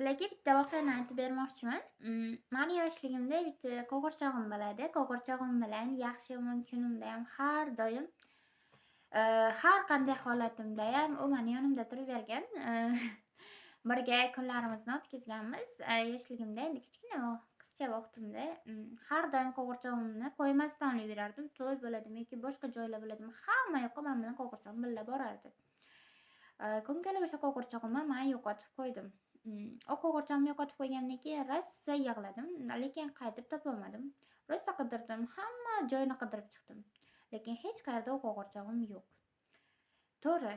Sizlarga bitta voqeani aytib bermoqchiman. Mani yoshligimda bitta qo'g'irchog'im bo'ladi. Qo'g'irchog'im bilan yaxshi yomon kunimdayam har doim, har qanday holatimdayam u mani yonimda turavergan. Birga kunlarimizni o'tkazganmiz. Yoshligimda endi kichkina qizcha vaqtimda, har doim qo'g'irchog'imni qo'ymasdan olib yurardim. To'y bo'ladimi yoki boshqa joylar bo'ladimi, hamma yoqqa man bilan qo'g'irchog'im birga borardi. Kun kelib o'sha qo'g'irchog'imni man yo'qotib qo'ydim. U qo'g'irchog'imni yo'qotib qo'ygandan keyin rosa yig'ladim, lekin qaytib topolmadim. Rosa qidirdim, hamma joyini qidirib chiqdim. Lekin hech qayerda u qo'g'irchog'im yo'q. To'g'ri,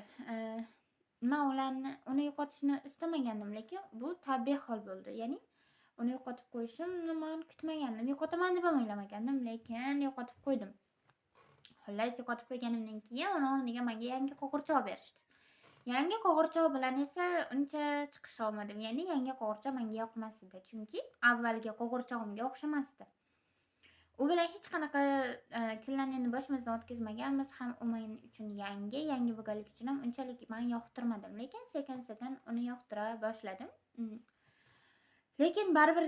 man uni yo'qotishni istamagandim, lekin bu tabiiy hol bo'ldi. Ya'ni uni yo'qotib qo'yishimni man kutmagandim. Yo'qotaman deb ham o'ylamagandim, lekin yo'qotib qo'ydim. Xullas, yo'qotib qo'yganimdan keyin uni o'rniga menga yangi qo'g'irchoq berishdi. Yangi qo'g'irchoq bilan esa uncha chiqisha olmadim. Ya'ni yangi qo'g'irchoq menga yoqmas edi. Chunki avvalgi qo'g'irchog'imga o'xshamasdi. U bilan hech qanaqa kunlarni endi boshimizdan o'tkazmaganmiz. Ham u men uchun yangi, yangi bo'lganligi uchun ham unchalik man yoqtirmadim. Lekin sekin-sekin uni yoqtira boshladim. Lekin baribir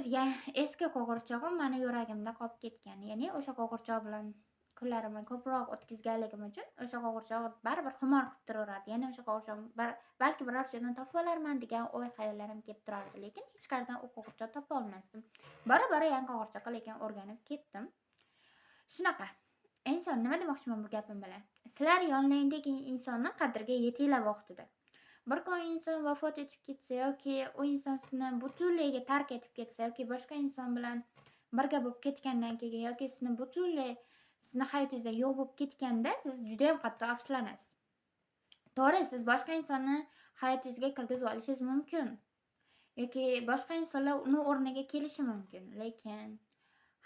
eski qo'g'irchog'im mani yuragimda qolib ketgan. Ya'ni o'sha qo'g'irchoq bilan kunlarimni ko'proq o'tkazganligim uchun o'sha qo'g'irchoq baribir xumor qilib turaverardi. Ya'ni o'sha qo'g'irchoqni balki biror joydan topib olarman degan o'y xayollarim kelib turardi. Lekin hech qayerdan u qo'g'irchoq topa olmasdim. Bora-bora yangi qo'g'irchoqqa lekin o'rganib ketdim. Shunaqa. Inson, nima demoqchiman bu gapim bilan? Sizlar yonlaringdagi insonni qadriga yetinglar vaqtida. Bir kun inson vafot etib ketsa yoki u inson sizni butunlayga tark etib ketsa yoki boshqa inson bilan birga bo'lib ketgandan keyin yoki sizni butunlay sizni hayotingizdan yo'q bo'lib ketganda siz judayam qattiq afsuslanasiz. To'g'ri, siz boshqa insonni hayotingizga kirgizib olishingiz mumkin yoki boshqa insonlar uni o'rniga kelishi mumkin, lekin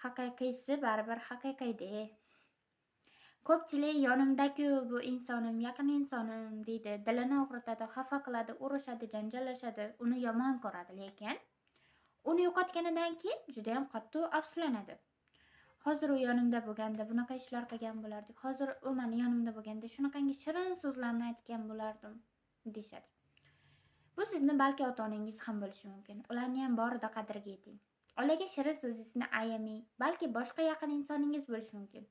haqiqiysi baribir haqiqiyda. Ko'pchilik yonimda-ku bu insonim, yaqin insonim deydi, dilini og'ritadi, xafa qiladi, urushadi, janjallashadi, uni yomon ko'radi, lekin uni yo'qotganidan keyin judayam qattiq afsuslanadi. Hozir u yonimda bo'lganda bunaqa ishlar qilgan bo'lardik. Hozir u mani yonimda bo'lganda shunaqangi shirin so'zlarni aytgan bo'lardim, deyishadi. Bu sizni balki ota-onangiz ham bo'lishi mumkin. Ularni ham borida qadriga yeting. Ularga shirin so'zingizni ayamang. Balki boshqa yaqin insoningiz bo'lishi mumkin.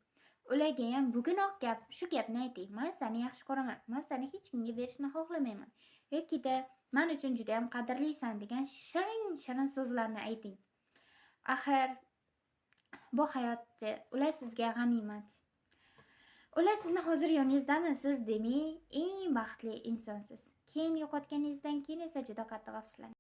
Ularga ham bugunoq shu gapni ayting. Men seni yaxshi ko'raman. Men seni hech kimga berishni xohlamayman. Yokida men uchun juda ham qadrlisan degan shirin-shirin so'zlarni ayting. Axir bu hayotda ular sizga g'animat. Ular sizni hozir yoningizdami? Siz demak eng baxtli insonsiz. Keyin yo'qotganingizdan keyin esa juda qattiq afsuslanasiz.